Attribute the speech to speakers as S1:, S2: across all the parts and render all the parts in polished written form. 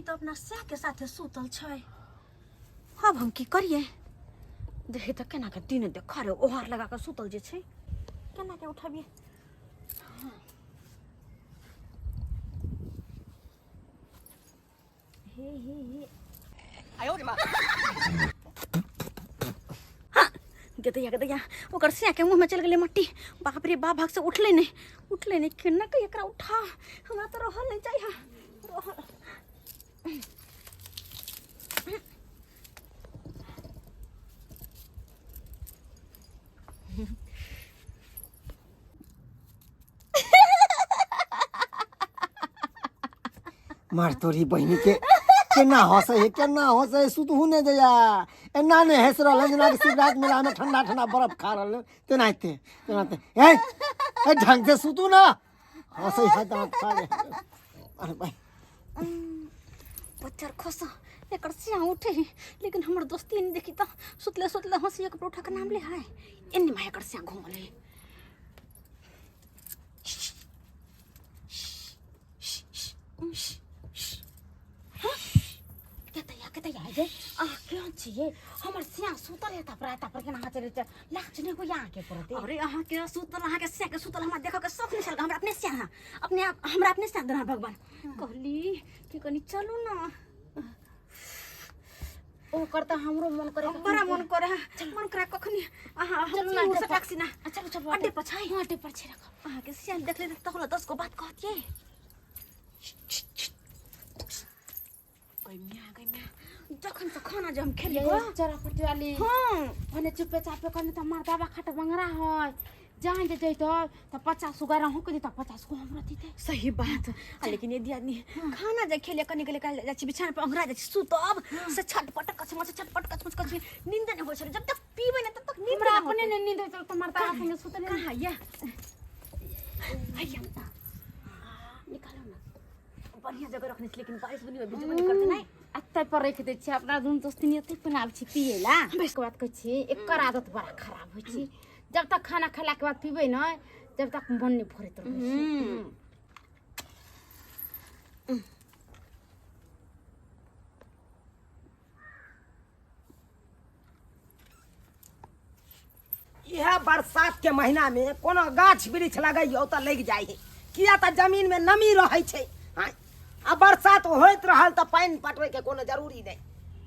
S1: तऽ अपना सएह के साथे सुतल छै। अब हम की करिए? देखी तऽ केना के दिन देखा रे ओहार लगा के सुतल जे छै, केना के उठाबिए? हे हे हे, हाँ, गदैया गदैया, ओकर सिया के मुंह में चल गेलै मट्टी। बाप रे बाप, भाग से उठलै नहीं, उठलै नहीं। केना के एकरा उठा? हमरा तऽ रहल नहीं चाहिए रहल।
S2: मार तोरी बहिनी के, केना हंसे है, केना हंसे है, सुतहु नहीं दैया। एना नहीं हंस रहल है जेना कि शिवराज मेला में ठंडा ठंडा बर्फ खा रहल है, तेनाहिते तेनाहिते। ए ए, ढंग से सुतू ना, हंसे है दांत खा रहे। अरे भाई
S1: पत्थर खस, एकर सिया उठे है, लेकिन हमर दोस्ती नहीं देखी त सुतले सुतले हंसी एक उठा के नाम ले है। एन्ने माय एकर सिया घूमल है। केतैया केतैया जे अहाँ केहन छियै? हमर सिया सुतल है तपर तपर केना अहाँ चलै छै? लाज नहि होइया अहाँके प्रति? अरे अहाँ के सुतल, अहाँ के सिया के सुतल हमरा देखऽ के शौक नहि छल। हमरा अपने सिया, अपने आप हमरा अपने सिया देना भगवान। कहली कि कनी चलू ना।
S3: ओकर तऽ हमरो मन करे,
S1: बड़ा मन करे, मन करे। कखनी अहाँ
S3: चलू ना
S1: चलू
S3: अड्डे पर।
S1: टैक्सी ना।
S3: चलू चलू,
S1: अड्डे पर छै।
S3: हाँ, अड्डे पर छै, रखो।
S1: अहाँके सिया देख लेते तऽ दस गो बात कहतियै। गई मिया, गई मिया, जखन से खाना जे हम खेलियै।
S3: ये चरा वाली।
S1: हाँ।
S3: भने चुपे चापे कने तऽ मर्दाबा खट बंगरा है, जान जे जैतो तऽ 50 गो अहूँ के देता, 50 गो हमरा देते।
S1: सही बात। आ लेकिन यदि आदमी खाना जे खेले कनी गेले काल जाइ छी बिछाना पर ओंघरा जाइ छी सुतब से छटपट कचमच छटपट कचमच कचमच, नींद नहि होइ छलै। जब तक पीबै नहि तब तक नींद
S3: हमरा
S1: नहि
S3: अपने
S1: होतै।
S3: ने नींद होइत तऽ मर्दाबा संगे सुतले।
S1: कहाँ या हैया, निकालो ना। बढ़िया जगह रखने छी, लेकिन बारिश बुनी में भिजबो नहि करतै नहि?
S3: एतै पर राखि दै छियै। अपना दुनू दोस्तिनी एतै पर आबै छी पियै ला। एक बात कहै छी, एकर आदत बड़ा खराब होइ छै। जब तक खाना खेलाके बाद पीबै ने, जब तक मन नहि भरैत रहै छै।
S2: इएह बरसात के महीना में कोनो गाछ वृक्ष लगैयौ तऽ लागि जाइ है, किया तऽ जमीन में नमी रहै छै। आँय, आ बरसात होइत रहल तऽ पानि पटबै के कोनो जरूरी नहि।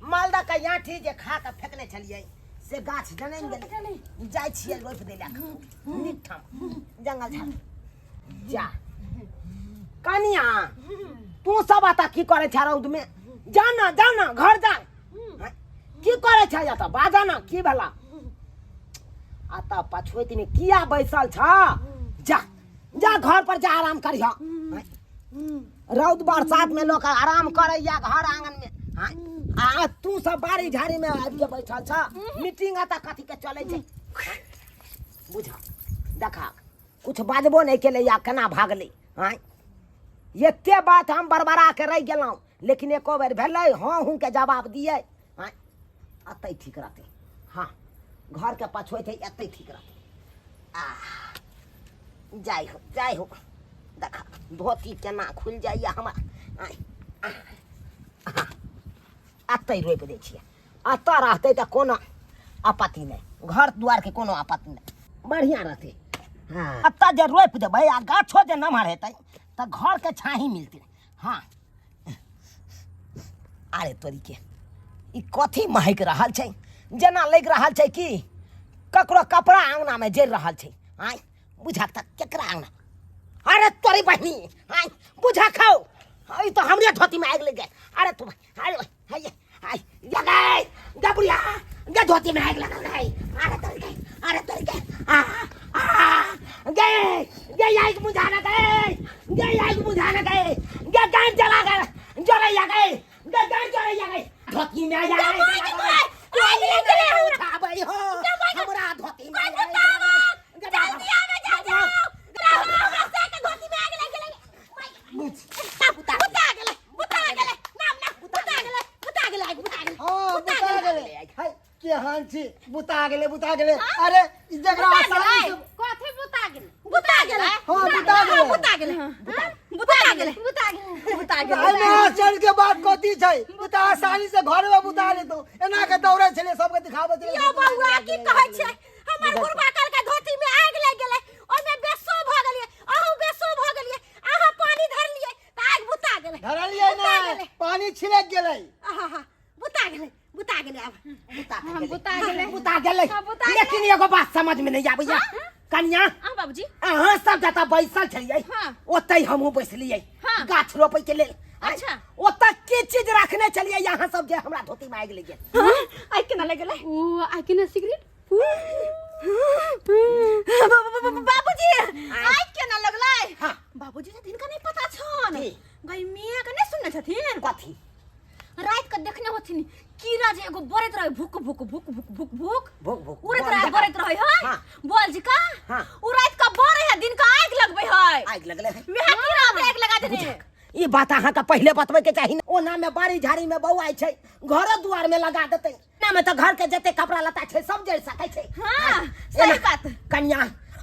S2: मालदह के आँठी जे खा कऽ फेकने छलियै से गाछ जनमि गेलै। जाइ छियै रोपि दै लए नीक ठाम जंगल झाड़। जा कनिया, तू सब एतऽ की करै छ रौद में? जा ना, जा ना, घर जा। आँय, की करै छ एतऽ? बाजा ना, की भेला? एतऽ पछुऐत में किया बैसल छ? जा जा, घर पर जा, आराम करिह। आँय, रौद बरसात में लोक आराम करैया घर आंगन में। आँय, आ तू सब बाड़ी झाड़ी में आबि के बैठल छ। मीटिंग एतऽ कथी के चलै छै? बुझ देखा, कुछ बाजबो नहि केलै या केना भागलै। आँय, एते बात हम बड़बड़ा के रहि गेलहुँ, लेकिन एको बेर भेलै हँ हूँ के जवाब दियै? आँय, एतै ठीक रहतै। हँ, घरके पछुएतै, एतै ठीक रहतै। आ जाइ हो, जाइ हो। देख धोती केना खुलि जाइए हमरा। आँय, एतै रोपि दै छियै। एतऽ रहतै तऽ कोनो आपत्ति नहि, घर दुआरके कोनो आपत्ति नहि, बढ़िआँ रहतै। हँ, एतऽ जे रोपि देबै आ गाछो जे नमहर हेतै तऽ घरके छाही मिलतै। हँ, अरे तोरीके, ई कथी महकि रहल छै? जेना लागि रहल छै कि ककरो कपड़ा अङ्गनामे जरि रहल छै। आँय, बुझक तऽ केकरा अङ्गना? अरे तोरी बहिनी, आँय बुझक हौ, ई तऽ हमरे धोतीमे आगि लागि गेल। अरे तू, अरे हैया हाय जा गए जा बुढ़िया गे, धोती में आग लगल है। अरे तोरी के, अरे तोरी के, आ आ गे गे, आग बुझाना गए गे, आग बुझाना गए गे, गांड जला गए, जरैया गए गे, गांड जरैया गए, धोती में आग लग गए। उठाबै हो हमरा धोती में आग लगल।
S1: जल्दी आवे, जा जाओ, हमरा से के धोती में आग लग गेलै। बुता बुता गेलै, बुता गेलै, नाम ना बुता गेलै, बुता गेलै, आगि बुता गेलै।
S2: हाँ, बुता गेलै। है केहन छी, बुता गेलै, बुता गेलै। अरे ई जकरा
S1: बुता
S2: आसानी
S1: गेलै।
S2: से
S3: कथी बुता गेलै?
S1: बुता गेलै।
S4: हां, बुता गेलै।
S1: बुता गेलै, बुता गेलै, बुता गेलै, बुता गेलै।
S4: एहिमे आश्चर्य के बात कथी छै? ओ तऽ आसानी से घरे में बुता लेतौ, एना के दौड़े छलै, सबके दिखाबै छलै।
S1: यौ बौआ, की कहै छै? हमर बुढ़बा काल के धोती में आगि लागि गेलै, ओहिमे बेसो भऽ गेलियै, अहूँ बेसो भऽ गेलियै। अहाँ पानी धरलियै तऽ आगि बुता गेलै।
S4: धरलियै
S1: बुता
S4: ने
S1: गेलै।
S4: पानी छिलक गेलै।
S1: आहा, बुता गेलै, बुता गेलै। आब
S2: बुता
S3: हम
S2: गेलै।
S3: बुता गेलै।
S2: बुता गेलै।
S3: हाँ, बुता गेलै।
S2: लेकिन एगो बात समझ में नहीं आबैया कन्या।
S1: हाँ बाबूजी।
S2: अहाँ सब जतऽ बैसल छलियै,
S3: हाँ।
S2: ओतै हमहूँ बैसलियै
S3: हाँ।
S2: गाछ रोपै के लेल।
S1: अच्छा।
S2: ओतऽ की चीज रखने छलियै अहाँ सब जे हमरा धोती में आगि लागि गेल?
S1: आगि केना लागि गेलै?
S3: ओ आइ केना सिगरेट?
S1: बाबूजी, आगि केना लगलै?
S2: हाँ।
S1: बाबूजी, तऽ हिनका नहि पता छन।
S2: की?
S1: गई मियाँ के नहि सुनने छथिन।
S2: कथी?
S1: रात के देखने होथिन कीड़ा जे एगो बरैत रहे, भुक भुक भुक भुक भुक भुक
S2: भुक भुक
S1: उड़ैत
S2: बॉल
S1: रहे,
S2: जकाँ।
S1: बरैत रहे है।
S2: हाँ।
S1: बॉल जका।
S2: हाँ।
S1: उ रात के बरे है, दिन के आगि लगबै है।
S2: आगि लगलै है।
S1: वएह कीड़ा ओकरा आगि लगा देने।
S2: ई बात अहाँके पहिले बतबै के चाही ने। ओना में बाड़ी झाड़ी में बौआइ छै, घरो दुआर में लगा देतै। एना में तऽ घर के जते कपड़ा लत्ता छै सब जरि सकै छै।
S1: हाँ, सही बात।
S2: कन्या,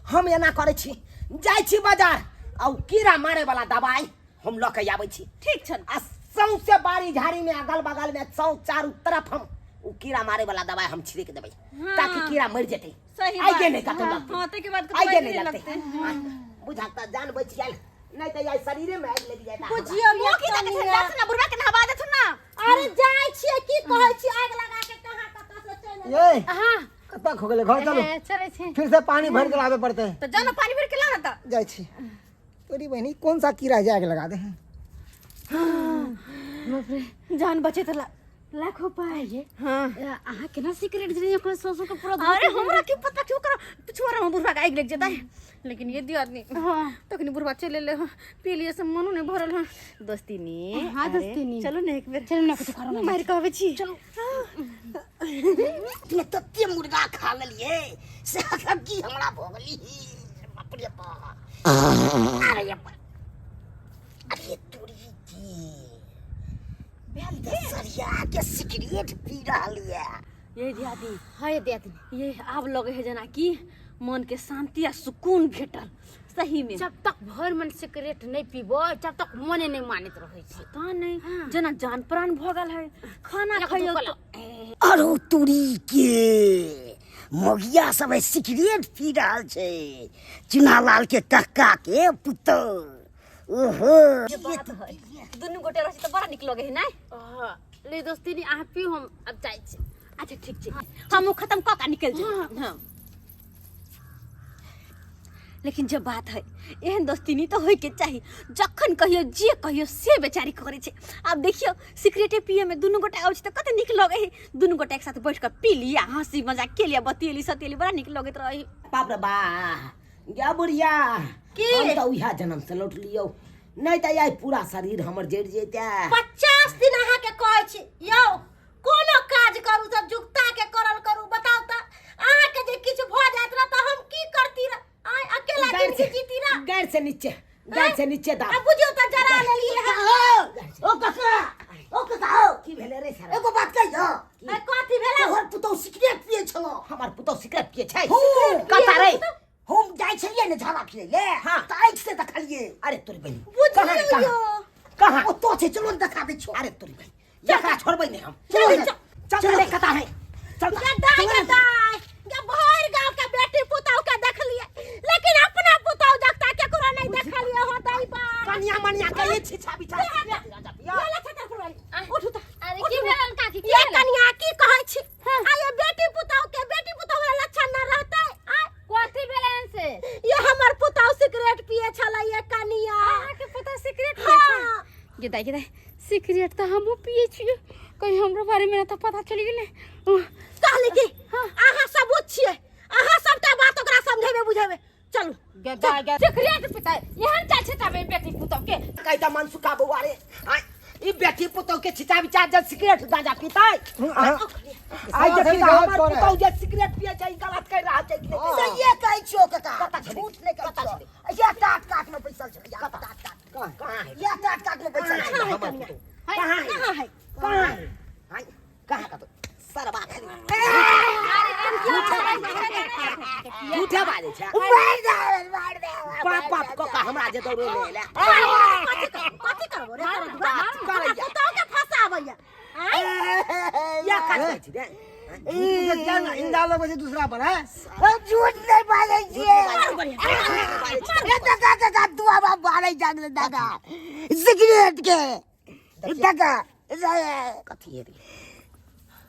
S2: हम एना करै छी, जाइ छी बाजार आ उ कीड़ा मारे वाला दवाई हम लऽ के आबै छी।
S1: ठीक छन।
S2: आ सौंसे बाड़ी झाड़ी में अगल बगल में सौ चारू तरफ हम उ कीड़ा मारे वाला दवाई हम छिड़क देबै, ताकि कीड़ा मरि जेतै।
S1: सही
S2: आगे
S1: बात।
S2: नहीं कतौ लगतै।
S1: हाँ, ताहिके बाद कतौ
S2: आगे
S1: आगे
S2: नहीं
S1: नहीं
S2: लगतै।
S1: लगतै।
S2: बुझा तऽ जान बचि गेल, नहीं तऽ आइ शरीरे में आगि लागि जायत हमरा।
S1: बुझियौ ये की तक छै, जाथुन ना बुढ़बा के नहबा देथुन ना।
S5: अरे जाइ छियै, की कहै छी, आगि लगा के कहाँ कतऽ से चलि एलै।
S4: ये
S3: हाँ।
S4: कतऽ खो गेलै? घर चलू।
S3: ए, चलै छी।
S4: फिर से पानी भर के लाबे पड़ते।
S1: तऽ जाओ ना, पानी भर के ला ना तऽ।
S4: जाइ छी। तोरी बहिनी, कौन सा कीड़ा जाके लगा दे हैं?
S1: जान बचे तऽ लाखो पाय
S3: ये।
S1: हाँ।
S3: अहाँ केना सिगरेट जरिए ओकर ससुर के पूरा
S1: अरे हमरा की पता क्यों करा पिछुआ में बुढ़वा के आगि लग जेतै। लेकिन ये दिया आदमी।
S3: हाँ।
S1: तखनी बुढ़वा चले ले पी लिए से मनो नहीं भरल हँ दोस्तीनी।
S3: हाँ,
S1: अरे,
S3: दोस्तीनी।
S1: चलो ने एक बेर।
S3: चलू ना, कुछ करो ना।
S1: मार के आबै छी।
S3: चलू।
S2: अपने तते मुर्गा खा लेलियै से की हमरा भऽ गेली। बाप रे बाप, अरे बाप, अरे तोरी की सरिया के सिगरेट पी रहल ये।
S1: ये दियादी।
S3: हाँ ये दियादनी।
S1: ये आब लगे है जना कि मन के शांति आ सुकून भेटल सही में।
S3: जब तक भर मन सिगरेट नहीं पीबो जब तक मने नहीं मानैत रहै छै।
S1: पता नहीं, जना जान प्राण भऽ गेल है। खाना
S3: एक
S1: खइयो
S3: धुकला।
S1: तो
S2: अरे तोरी के मोगिया सब है सिगरेट पी रहल छै, चुनालाल के कक्का के पुतोह। ओहो।
S1: बात है, दुनू गोटे रहै छै तऽ बड़ा नीक लगे है नै?
S3: हाँ, ले दोस्तीनी, अहाँ पीऊ, हम अब जाइ छी।
S1: अच्छा ठीक छै, हम खत्म कऽ के निकलि जेबै। हाँ, लेकिन जब बात है एहन दोस्तीनी तऽ होइके चाही, जखन कहियो जे कहियो से बेचारी करै छै। आब देखियौ, सिगरेटे पिए में दुनू गोटा आबै छै तऽ कते नीक लगै है। दुनू गोटा एक साथ बैठ कऽ पी लिअ, हंसी मजाक केलियै, बतियेली सतियेली, बड़ा नीक लगैत रहै। बाप रे बा, गे बुढ़िया।
S5: की?
S2: हम तऽ उएह जन्म से लौट लियौ, नहीं तऽ आइ पूरा शरीर हमर जरि जैते।
S5: 50 दिन अहाँके कहै छी यौ, कोनो काज करू तऽ जुगता के करल करू। बताउ तऽ, अहाँके जे किछु भऽ जायत रह तऽ हम की करती रह? आइ अकेला
S2: गाड़
S5: जिंदगी
S2: से
S5: जीती रह?
S2: गाड़ से नीचे, गाड़ से नीचे दाब।
S5: आ बुझियौ तऽ जरा लेलियै हँ।
S2: ओ काका, ओ काका, की भेलै रे सारा?
S4: एगो बात कहियो।
S5: आ कथी भेलै?
S4: तोहर पुतोह सिगरेट पिए छलो।
S2: हमर पुतोह सिगरेट पिए छै?
S4: हूँ।
S2: कता रे?
S4: हम जाइ छलियै ने झाड़ा फिरै ले।
S2: हाँ।
S4: तऽ आँखि से देखलियै।
S2: अरे तोरी बहिन, कहाँ रे?
S5: बुझियौ
S2: कहाँ
S5: यौ।
S2: कहाँ?
S4: ओतऽ छै, चलो ने देखाबै छियौ।
S2: अरे तोरी बहिन, एकरा छोड़बै नहि हम।
S4: चलो ने।
S2: चल चल रे, कता है? चल।
S5: गे दाइ, गे दाइ, गे भरि गाँव के बेटी पुतौह के देखलियै, लेकिन अपना पुतौह जगता केकरो नहि देखलियै हो दाइ बा।
S2: कनिया मनिया के ये छिछा बिछा।
S5: चला छतरपुर वाली, उठू तऽ।
S3: अरे की भेल काकी, की
S5: ये
S3: भेल?
S5: कनिया, की कहै छी? आ ये बेटी पुतौह के बेटी पुतौह वाला लक्षण न रहतै आ?
S3: कथी भेल से?
S5: ये हमर पुतौह सिगरेट पिए छलै ये कनिया।
S3: अहाँके पुतोह सिगरेट पिए छै?
S5: हाँ।
S3: गे दाइ, गे दाइ, सिगरेट तऽ हमहूँ पिए छियै, कहीं हमरो बारेमे तऽ पता चलि गेलै। उह,
S5: कहली कि अहाँ सबूत छियै, अहाँ सबटा बात ओकरा समझेबै बुझेबै। चलू।
S3: सिगरेट पिताइ एहन चाल छै तबे बेटी पुतोह के?
S2: कैता मन सुखा बौआ रे, आय, ई बेटी पुतोह के छिचा बिचा जे सिगरेट गांजा पिताई। आइ देखी तऽ हमर पुतोह जे सिगरेट पिए छै, ई गलत कर रहल छै कि नहि?
S4: सहिए कहै छियौ काका।
S2: कतऽ छलै?
S4: झूठ नहि कहै
S2: कतऽ
S4: छियौ।
S2: छलै?
S4: ये टाट काट में बैसल छलै, ये टाट काट।
S2: कहाँ है?
S4: ये टाट काट में बैसल
S2: कहाँ
S4: छलै।
S2: है हमर पुतोह? कहाँ है?
S5: कहाँ है?
S2: कहाँ है? आय, कहाँ कतौ सरबा खाली झूठे बाजै छै।
S4: मारि दे, मारि दे।
S2: बाप बाप क के हमरा जे दौड़े ले एला।
S5: कथी करबो, कथी करबो रे तोरा दुआ?
S2: बात
S5: हमरा
S2: करैया।
S5: पुतहु के फंसाबैया। आँय?
S2: या कथी छी रे?
S4: झूठ के क्या ना इंदा लगबै छै दूसरा पर है।
S6: झूठ नहीं बाजै छियै।
S5: मारू बढ़िया।
S6: ए दादा दादा दुआ बाप बारै जाग दादा सिगरेट के दादा
S2: कथी हेतै?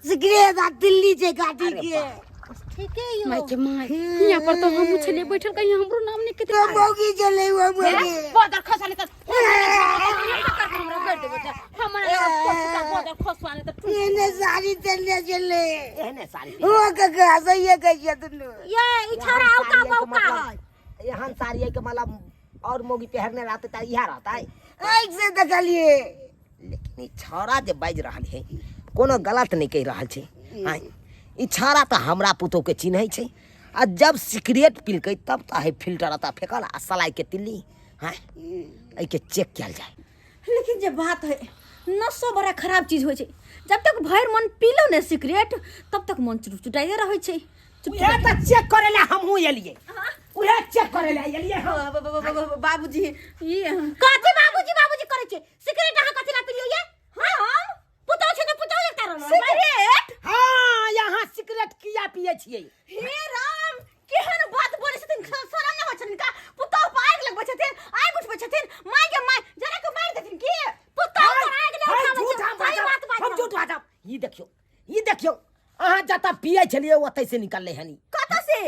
S6: सिगरेट आ दिल्ली छै गाड़ी के।
S5: ठीके यौ।
S3: माय के माय, यहाँ पर तो हम छलिए बैठल, कहीं हमरो नाम नहीं के
S6: तो मौगी चले वो मौगी
S3: बदर खसाले त हमरा कर देबो त हमरा बदर खसवाने त
S6: एने सारी चले चले
S2: एहने साड़ी
S6: ओ काका सही कहै दुनू।
S5: ये ई छौड़ा औका बौका है।
S2: एहन साड़ी के मतलब और मोगी पहिरने रहते त इहा रहतै।
S6: आँखि से देखलिए।
S2: लेकिन ई छौड़ा जे बाजि रहल है कोनो गलत नहीं कहि रहल छै। आँय, ई छौड़ा तऽ हमरा पुतोह के चिन्है छै आ जब सिगरेट पिलकै तब तऽ है फिल्टर अतऽ फेकल आ सलाइ के तिल्ली। हाँ, एहिके चेक कयल जाय।
S1: लेकिन जे बात है नशो बड़ा खराब चीज होइ छै, जब तक भरि मन पीलो ने सिगरेट तब तक मन चुटचुटाइए रहै छै।
S2: उहे तऽ चेक करे ला हमहूँ एलियै, उहे चेक करे ला एलियै हम।
S1: बाबूजी ई
S5: कथी बाबूजी बाबूजी करै छै? सिगरेट अहाँ कथी ला पिलियै ये? हां, पुतौ छै त पुतौ एकटा रहल।
S1: सिगरेट?
S2: हाँ, यहाँ सिगरेट किया पियै छियै?
S1: हे राम, केहन बात बोलै छथिन, शरम नहि होइ छथिन का? पुतौ पर आगि लगबै छथिन, आगि उठबै छथिन, माय गे माय, जरा के मारि देथिन की?
S5: पुतौ पर आगि नहि
S2: हाय,
S5: उठाबै
S2: झूठ
S5: छै।
S2: हम
S5: सही
S2: बाजब,
S5: बात बाजब।
S2: हम झूठ बाजब। ई देखियौ, ई देखियौ, अहाँ जतऽ पियै छलियै ओतै से निकललै हन ई।
S1: कतऽ से?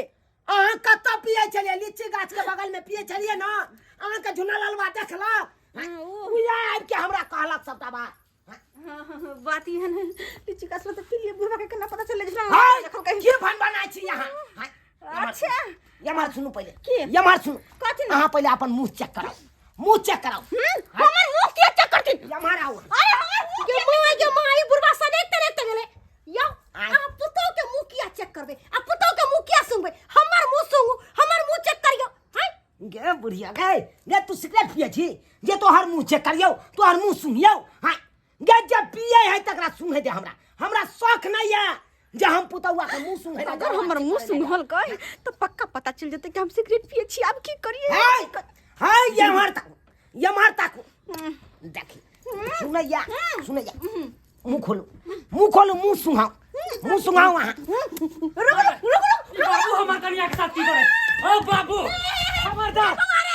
S2: अहाँ कतऽ पियै छलियै? लीची गाछ के बगल में पियै छलियै ना? अहाँके झुना ललवा देखलक, उएह आबि के हमरा कहलक सबटा बात।
S1: बात एहन है, लीची गाछ में तऽ पिलियै, बुढ़वा के केना पता चललै जे
S2: हाय,
S1: देखल कहीं?
S2: की भन बनाइ छी अहाँ? हाय,
S1: अच्छा।
S2: एम्हर सुनू पहिले।
S1: की?
S2: एम्हर सुनू।
S1: कथी ने?
S2: अहाँ पहिले अपन मुँह चेक कराउ, मुँह चेक कराउ।
S1: हमर मुँह किया चेक करथिन?
S2: एम्हर आउ।
S1: अरे हमर मुँह
S5: गे माय गे माय, ई बुढ़वा सनेक तनेक त गेलै। यौ,
S2: आँय।
S5: अहाँ पुतौ के मुँह किया चेक करबै आ पुतौ के मुँह किया सुनबै? हमर मुँह सुनू, हमर मुँह चेक करियौ। हाय
S2: गे बुढ़िया गे, गे तू सिगरेट पियै छी जे तोहर मुँह चेक करियौ, तोहर मुँह सुनियौ? हाँ गे, जे पियै है तकरा सुनै दे हमरा, हमरा शौक नहीं है जे हम पुतौआ के मुँह सुनै ला।
S1: अगर हमर मुँह सुंघलकै तऽ पक्का पता चलि जेतै कि हम सिगरेट पियै छी। आब की करियै?
S2: हाय हाय, ये मार ताकू, ये मार ताकू। देखी सुनैया, सुनैया, मुँह खोलू, मुँह खोलू, मुँह सुंघाओ, मुँह सुंघाओ अहाँ।
S1: रुक रुक रुक रुक।
S7: बाबू हमर कनिया के साथ की करे? ओ बाबू खबरदार,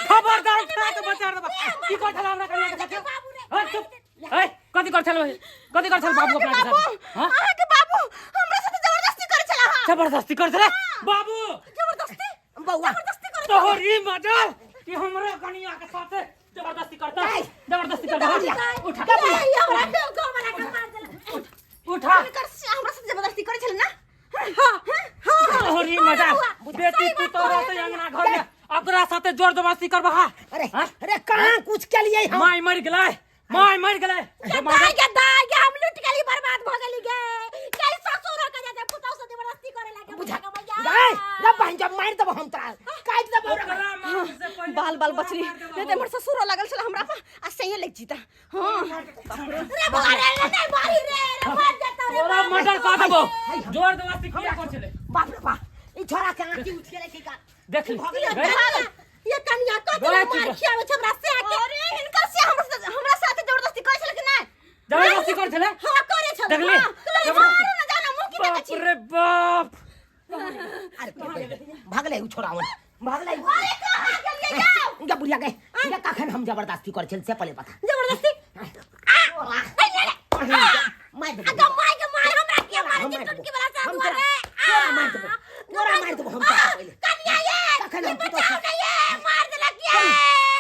S7: खबरदार, उठा के बचा देबा। की कर छला हमरा कनिया के साथ? ए चुप, ए कथी कर छल, कथी कर छल बाबू अपना के साथ? हां,
S1: अहाँके बाबू हमरा साथ जबरदस्ती करै छला। हां,
S7: जबरदस्ती कर छला बाबू?
S1: जबरदस्ती
S2: बौआ,
S1: जबरदस्ती करै।
S7: तोहर ई मजाल कि हमरा कनिया के साथ जबरदस्ती करता, जबरदस्ती करता? उठा,
S5: हमरा के गोबरा के मार देलक।
S7: उठा।
S1: हुनकर से हमरा साथ जबरदस्ती करै छल ना? हां हां,
S7: तोहर ई मजाल, बेटी पुतोह रहतै अंगना घर में, ओकरा साथे जोर जबरदस्ती करबा?
S2: अरे
S7: हाँ?
S2: अरे कहाँ कुछ के लिए हम?
S7: माय मर गेलै, माय मर गेलै।
S5: गे दाय गे दाय गे, हम लूट गेली, बर्बाद भ गेली गे। कै ससुर के जाते पुतौ से जबरदस्ती करे लागे
S2: बुझा
S5: बुझा
S2: गए रे बहन, जब मार देबो हम तोरा, काटि देबो रे।
S7: ओकरा मार से पहिले
S1: बाल बाल
S7: तोरा
S1: बचली,
S7: मार देबो।
S1: नहीं तऽ हमर ससुरो लागल छल हमरा पर आ सही लागि जीता। हाँ
S5: रे बौआ रे, रे नहीं मारी रे, रे मार देतौ रे।
S7: तोरा मर्डर कर देबो। जोर जबरदस्ती किया कर छलै?
S2: बाप रे बाप, ई छोरा के आंखी उठ गेलै की का?
S7: देख ली।
S2: भऽ गेलै।
S7: गए।
S5: ये कनिया कथी
S7: गए
S5: ला
S7: छी
S5: मार
S7: बस।
S5: खियाबै छै हमरा से के?
S1: अरे हिनकर से हमरा साथ जबरदस्ती करै छल कि नहि?
S7: जबरदस्ती कर छलै?
S5: हां, करे छल।
S7: देखली?
S5: हां, करे छल।
S1: मारू ना, जाना मुँह की देखै
S7: बाप
S1: छी।
S7: रे बाप।
S2: अरे भागलै उ छोरा, ओने भागलै।
S5: अरे कहाँ गेलियै यौ?
S2: गे बुढ़िया गे, गे कखन हम जबरदस्ती करै छल से पहिले बता।
S5: जबरदस्ती
S2: तोरा मार देबो।
S5: अगर माय के माय, हमरा के मारे
S2: हम
S5: छै
S2: मारि देबो।
S5: टुटकी वाला
S2: हम
S5: साधु
S2: तोरा
S5: रे।
S2: तोरा मारि देबो, तोरा मारि देबो हम तोरा पहिले।
S5: कनिया ये
S2: कखन
S5: ये
S2: हम पुतोह
S5: बचाओ
S2: से-
S5: ना, ये मार देलक ये।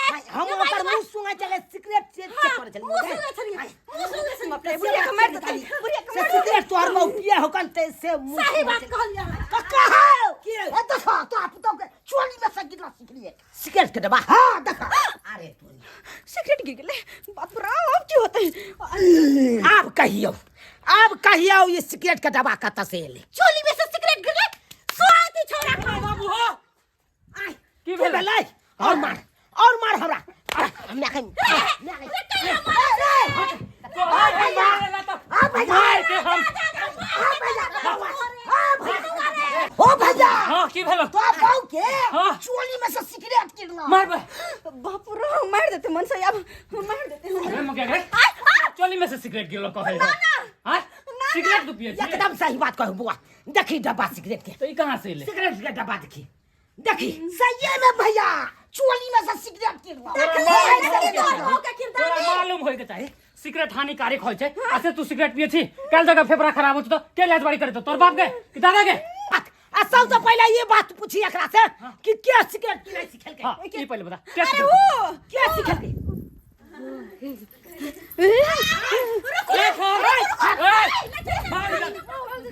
S2: हाय, हम ओकर मुंह सुंघै छलै, सिगरेट से चेक करै छलै।
S5: मुंह सुंघै छलियै, मुंह सुंघै छलियै।
S1: बाप रे, बुढ़िया के मारि देतै, बुढ़िया के
S2: से
S1: मारि।
S2: सिगरेट तोहर बहु पिए होकन ते से मुंह
S5: सही
S2: सुंघै
S5: बात
S2: छलै।
S5: कहलियै अहाँ।
S6: कक्का हौ, ए देखो तोरा पुतोह के चोली में से गिरला सिगरेट।
S2: सिगरेट के डब्बा?
S6: हाँ देखो।
S2: अरे तोरी
S1: सिगरेट गिर गेलै, बाप रे, आब की होतै?
S2: आब कहियौ, आब कहियौ, ई सिगरेट के डब्बा कतऽ से एलै?
S5: चोली में से सिगरेट गिरलै स्वाति छोरा खा।
S7: बाबू हो।
S2: आय,
S7: की
S2: की
S7: भेलै?
S2: भेलै? और मार, और मार हमरा। हमरा कहीं
S7: तोहर ई मारेला तऽ मार के हम
S6: ओ भैया।
S7: हाँ। हां की भेलो
S6: तो बाऊ के
S7: हाँ।
S6: चोली में से सिगरेट गिरलो
S7: मार बे
S1: बाप रे मार देते मन से अब मार देते
S7: अरे मगिया रे चोली में से सिगरेट गिरलो कहे हां सिगरेट तू पिए छी
S2: एकदम सही बात कहू बुआ देखी डब्बा सिगरेट के
S7: तो ई कहां से ले
S2: सिगरेट के डब्बा देखी देखी
S6: सही में भैया चोली में से सिगरेट गिरलो
S7: तोरा मालूम होय के चाही सिगरेट हानिकारक होय छै आ से तू सिगरेट पिए छी काल जगह फेफड़ा खराब होत तो के लाजवाड़ी करे तोर बाप के कि दादा के
S2: बात आ सबसे पहले ये बात पूछी एकरा से कि के सिगरेट पीनाइ सिखेलकै
S7: हां ई पहले बता के
S1: अरे
S7: सिगरेट
S1: वो
S2: के सिखेलकै
S7: ए ठहर ए मार इधर।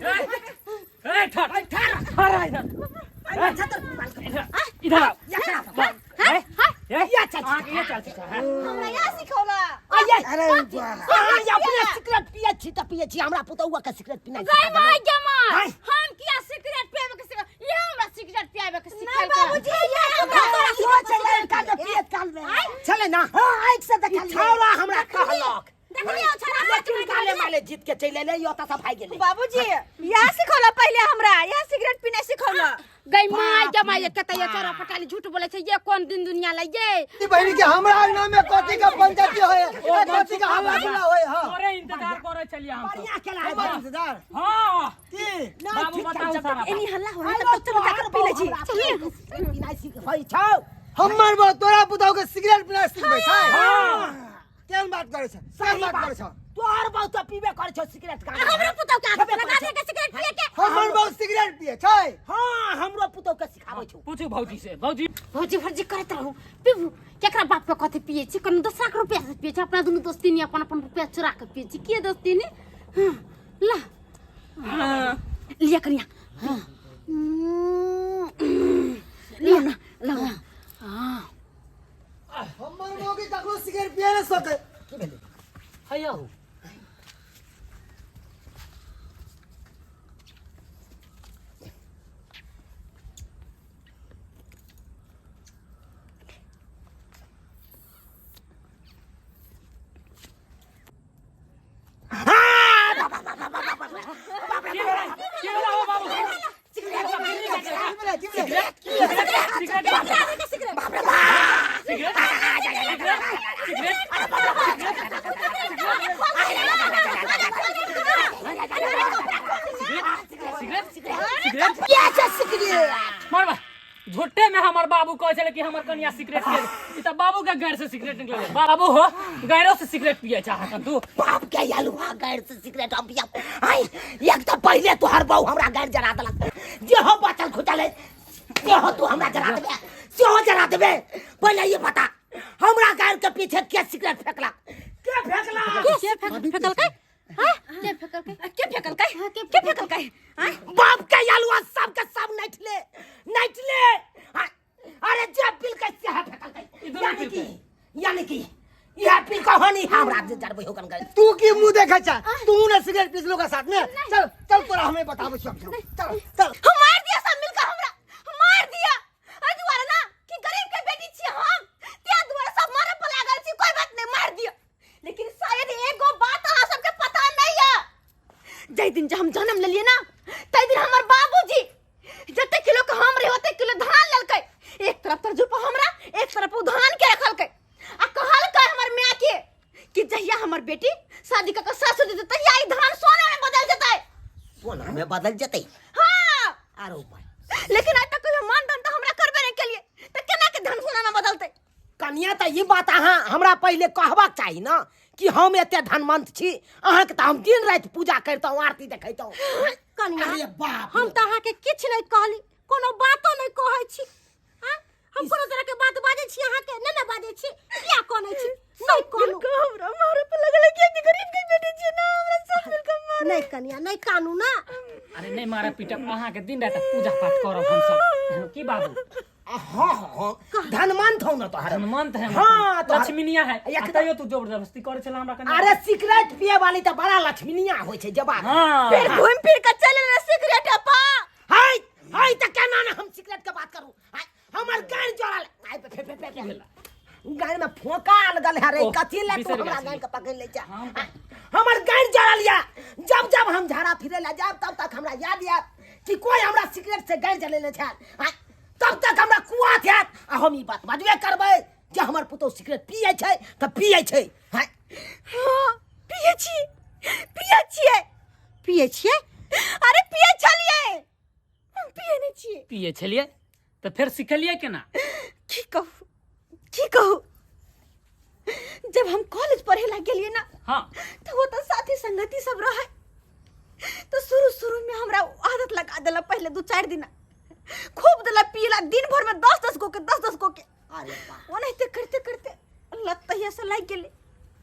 S7: ए ए ठहर ठहर ठहर इधर इधर इधर आओ। ए ए
S2: ये चल
S7: अहाँ के ये चल छै हाँ।
S1: हमरा या सिखौला
S2: आइए
S4: अरे वाह।
S2: अहाँ जे अपने सिगरेट पिए छी तऽ पिए छी हमरा पुतौआ के सिगरेट पिनाइ
S3: गई माय जमाय
S2: आय।
S3: हम किया सिगरेट पियाबे के सिखा ये हमरा सिगरेट पियाबे के
S1: नहीं
S3: सिखा
S1: बाबूजी ये हमरा तोरा
S6: इहो छलै लड़का के पियत काल में
S2: छलै ना
S6: हां आँखि से देखलियै
S2: छौड़ा हमरा कहलक
S1: देखलियो छोरा
S2: लेकिन काले माले जीत के चलि एलै ओतऽ से भागि गेलै
S1: बाबूजी या सिखौला पहले हमरा या सिगरेट पीना सिखौला
S3: गई माय जमाय कते ये चोरा पटाली झूठ बोले छै ये कोन दिन दुनिया लै ये
S4: ई बहिनी के हमरा अंगना में कथी के पंचायती होय ए, कथी के हल्ला गुल्ला होय हां
S7: तोरे इंतजार करे छलिए हम सब।
S2: बढ़िया खेला है
S4: हमर इंतजार
S7: हाँ
S4: की
S7: बाबू बताऊ सारा
S1: एनी हल्ला हो तब तक चलो जाकर पी ले छी
S2: चलिए पिनाइ सिखबै छौ
S4: हमर बा तोरा पुतहु के सिगरेट पीना सिखबै छै
S7: हाँ
S4: केहन बात करै छै केहन बात करै छै
S2: तोहर बहु तऽ पीबे करै छौ सिगरेट का
S1: हमरा पुतौ के आदत लगा दे के सिगरेट पिए के
S4: हमर बहु सिगरेट पिए छै
S2: हाँ हमरो पुतौ के सिखाबै छौ
S7: पूछू भौजी से भौजी
S3: भौजी भौजी करैत रहू पीबू केकरा बाप के कथी पिए छी कोनो दोसरा के रुपया से पिए छी अपना दुनू दोस्ती नहीं अपन अपन रुपया चुरा के पिए छी के दोस्ती नहीं हाँ, ला लिया कनिया हाँ। लिया ना ला हाँ
S4: हमर बहु के ककरो सिगरेट पिए नै सकै
S2: की भेलै
S7: हैया की भेलै? की भेलै हो बाबू?
S4: की भेलै की भेलै
S7: cigarette cigarette cigarette cigarette cigarette
S6: के छै सिगरेट
S7: मारबा झूठे में हमर बाबू कहै छलै कि हमर कनिया सिगरेट पिए ई त बाबू के गैर से सिगरेट निकलल बाबू हो गैरो से सिगरेट पिए चाहत तू
S2: बाप के अलुआ गैर से सिगरेट हम पिया आई एक तो पहले तोहर बहू हमरा गैर जरा देलक जे हो बचल खुचल है से हो तू हमरा जरा देबे से हो जरा देबे पहले ये बता हमरा गैर के पीछे के सिगरेट फेंकलक के फेंकलक
S1: के फेकलकै हां
S3: के फेकलकै
S1: के फेकलकै के फेकलकै हां
S2: बाप के अलुआ सब के सब नैठले नैठले अरे जे पिल के से है फेंकलकै
S7: ई दुनू
S2: यानी कि
S7: पिलकै।
S2: यानी कि यह पिल कहानी हमरा जे जरबै होकन गए
S4: तू की मुंह देखै छै तू ने सिगरेट पीसलो के साथ में चल चल तोरा हमें बताबै छी हम चल चल चल
S1: हम मार दिया सब मिलकर हमरा हम मार दिया एहि दुआरे ना कि गरीब के बेटी छी हम ते दुआरे सब मारे पर लागल छी कोई बात नहीं मार दिया लेकिन शायद एगो बात अहाँ सबके पता नहीं है जाहि दिन जे हम जन्म लेलिए ना ताहि दिन हमर बाबूजी जते किलो के हम रहे ओते किलो धान लेलकै एक तरफ तरजू पर हमरा एक तरफ उ धान के रखलकै आ कहलकै हमर माय के कि जहिया हमर बेटी शादी कऽ के सासुर जेतै तहिया ई धान सोना में बदल जेतै
S2: सोना में बदल जेतै
S1: हाँ
S2: आरो उपाय
S1: लेकिन आइ तक कहियो मान दान तऽ हमरा करबे नहि केलिए तऽ केना के धान सोना में बदलतै
S2: कनिया तऽ ई बात अहाँ हमरा पहिले कहबाक चाही ने कि हम एते धनवंत छी अहाँके तऽ हम दिन राति पूजा करितहुँ आरती देखैतहुँ
S5: कनिया
S2: अरे बाप
S5: हम तऽ अहाँके किछु नहि कहली कोनो बातो नहि कहै छी आँय? हम कोनो तरह के बात बाजै छी अहाँके नहि ने बाजै छी किया कनै छी नहि कानू
S1: हमरा मारे पर लगल कि गरीब के बेटी छी ना हमरा सब मिलकर मारे
S5: नहि कनिया नहि कानू ना
S7: अरे नहीं मारा पीटब अहाँ के दिन रात पूजा पाठ करब हम सब की बाबू
S2: हाँ हाँ धनवंत हौ न तोहर
S7: धनवंत है
S2: हाँ, तोहर-
S7: लक्ष्मीनिया है
S2: एकदम-
S7: आ तैयो तू जबरदस्ती करे छला हमरा कने
S2: अरे सिगरेट पिए वाली तऽ बड़ा लक्ष्मीनिया होइ छै जवान
S7: हाँ
S1: फिर घूम फिर के चल ना सिगरेट अपा
S2: हाय हाय तऽ केना ने हम सिगरेट के बात करू हाय हमर गान जोड़ल हाय फे फे फे फे गान में फोका अलगल है रे
S7: ओह,
S2: कथी ले तू
S7: बिसरि
S2: हमरा
S7: गेल
S2: गान के पकड़ ले जा
S7: हम
S2: हमर गान जोड़ल या जब जब हम झाड़ा फिरे ला जाब तब तक हमरा याद आयत कि कि कोई हमरा सिगरेट से गांजा लेने छल आँय, तब तक हमरा कुआथ हैत आ हम ई बात बजबे करबै जे हमर पुतहु सिगरेट पियै छै तऽ पियै छै। आँय।
S1: हाँ, पियै छी, पियै छियै,
S5: पियै छियै।
S1: अरे पियै छलियै, हम पियै नहि छियै।
S7: पियै छलियै तऽ फेर सिखलियै केना?
S1: की कहू, की कहू, जब हम कॉलेज पढ़े ला गेलियै ना, तो वो तो साथी संगति सब रहे, तो शुरू शुरू में हमरा आदत लगा देला। पहले 2-4 दिन खूब देला पियला, दिन भर में 10-10 गो के, 10-10 गो के।
S2: अरे बाप।
S1: ओनाहिते करते करते लत तहिया से लागि गेलै।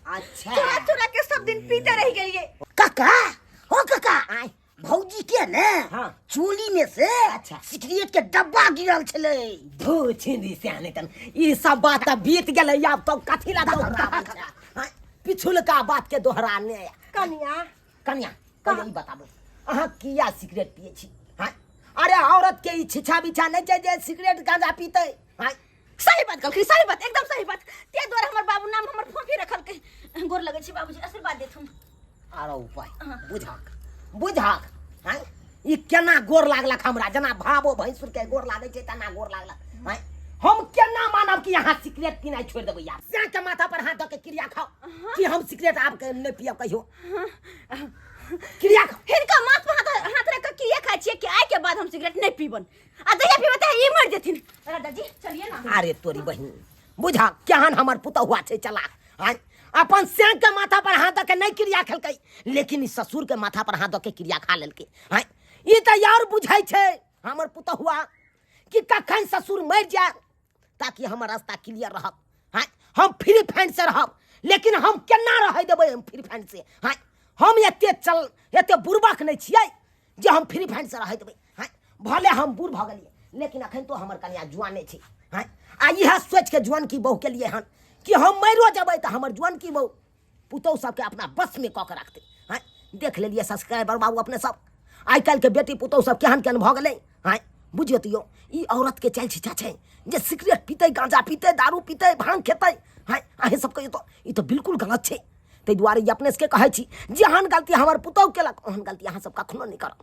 S2: अच्छा।
S1: चोरा चोरा के सब दिन पीते रह गेलियै।
S6: काका, हो काका,
S2: आय।
S6: भौजी के ने
S2: हाँ।
S6: चोली में से
S2: अच्छा।
S6: सिगरेट के डब्बा गिरल छलै।
S2: धू छिंदी सियाने तन, ई सब बात तऽ बीत गेलै, आब तो कथी ला दोहराबै छै? आँय, पिछुलका बात के दोहराने।
S5: कनिया,
S2: कनिया, पहिले ई बताबू, अहाँ किया सिगरेट पियै छी? आँय? अरे औरत के ई छिछा बिछा नहि छै जे सिगरेट गांजा पीतै। आँय?
S1: सही बात कहलखिन, सही बात, एकदम सही बात। ते दुआरे हमर बाबू नाम हमर फोफी रखलकै। गोर लगै छी बाबूजी, आशीर्वाद देथुन।
S2: आरो उपाय बुझक, बुझक। आँय, ई केना गोर लागलक हमरा, जेना भावो भैंसुर के गोर लागै छै तेना गोर लागलक। आँय, हम केना मानब कि अहाँ सिगरेट पीनाइ छोड़ि देबै? यार, सैं के माथा पर हाथ दऽ के क्रिया खाओ कि हम सिगरेट आब के नहि पियब कहियो। क्रिया खाओ।
S1: हिनका माथ पर हाथ रख के क्रिया खाइ छियै कि आइ के बाद हम सिगरेट नहि पीबन, आ जहिया पीबै तहिया ई मरि जेथिन। राजा जी, चलिए ना।
S2: अरे तोरी बहिन, बुझा केहन हमर पुतहुआ छै चलाक। आँय, अपन सैं के माथा पर हाथ दऽ के नहि क्रिया खेलकै, लेकिन ई ससुर के माथा पर हाथ दऽ के क्रिया खा लेलकै। आँय, ई तऽ यार बुझै छै हमर पुतहुआ कि कखन ससुर मरि जाय ताकि हमर रास्ता क्लियर रहत। आँय, हम फ्री फाइंड से रहब, लेकिन हम केना रहै देबै हम फ्री फाइंड से? आँय, हम एते चल एते बुड़बक नहि छियै जे हम फ्री फाइंड से रहै देबै। आँय, भले हम बूढ़ भऽ गेलियै, लेकिन अखन तो हमर कनिया जुआने छै। आँय, आ इएह सोचि के जुआन की बहू के लिए हन कि हम मरियो जेबै तऽ हमर जुआन की बहू पुतहु सबके अपना बस में कऽ के रखतै। आँय, देख लेलियै सब्सक्राइबर बाबू अपने सब, आइ काल्हिके बेटी पुतहु सब केहन केहन भऽ गेलै। आँय, बुझियौ तऽ यौ, ई औरत के चालि छिछा छै जे सिगरेट पीतै, गांजा पीतै, दारू पीतै, भांग खेतै। आँय, अहीं सब कहियौ तऽ ई तऽ बिल्कुल गलत छै। ताहि दुआरे ई अपने सबके कहै छी, जेहन गलती हमर पुतहु केलक ओहन गलती अहाँ सब कखनो नहि करब।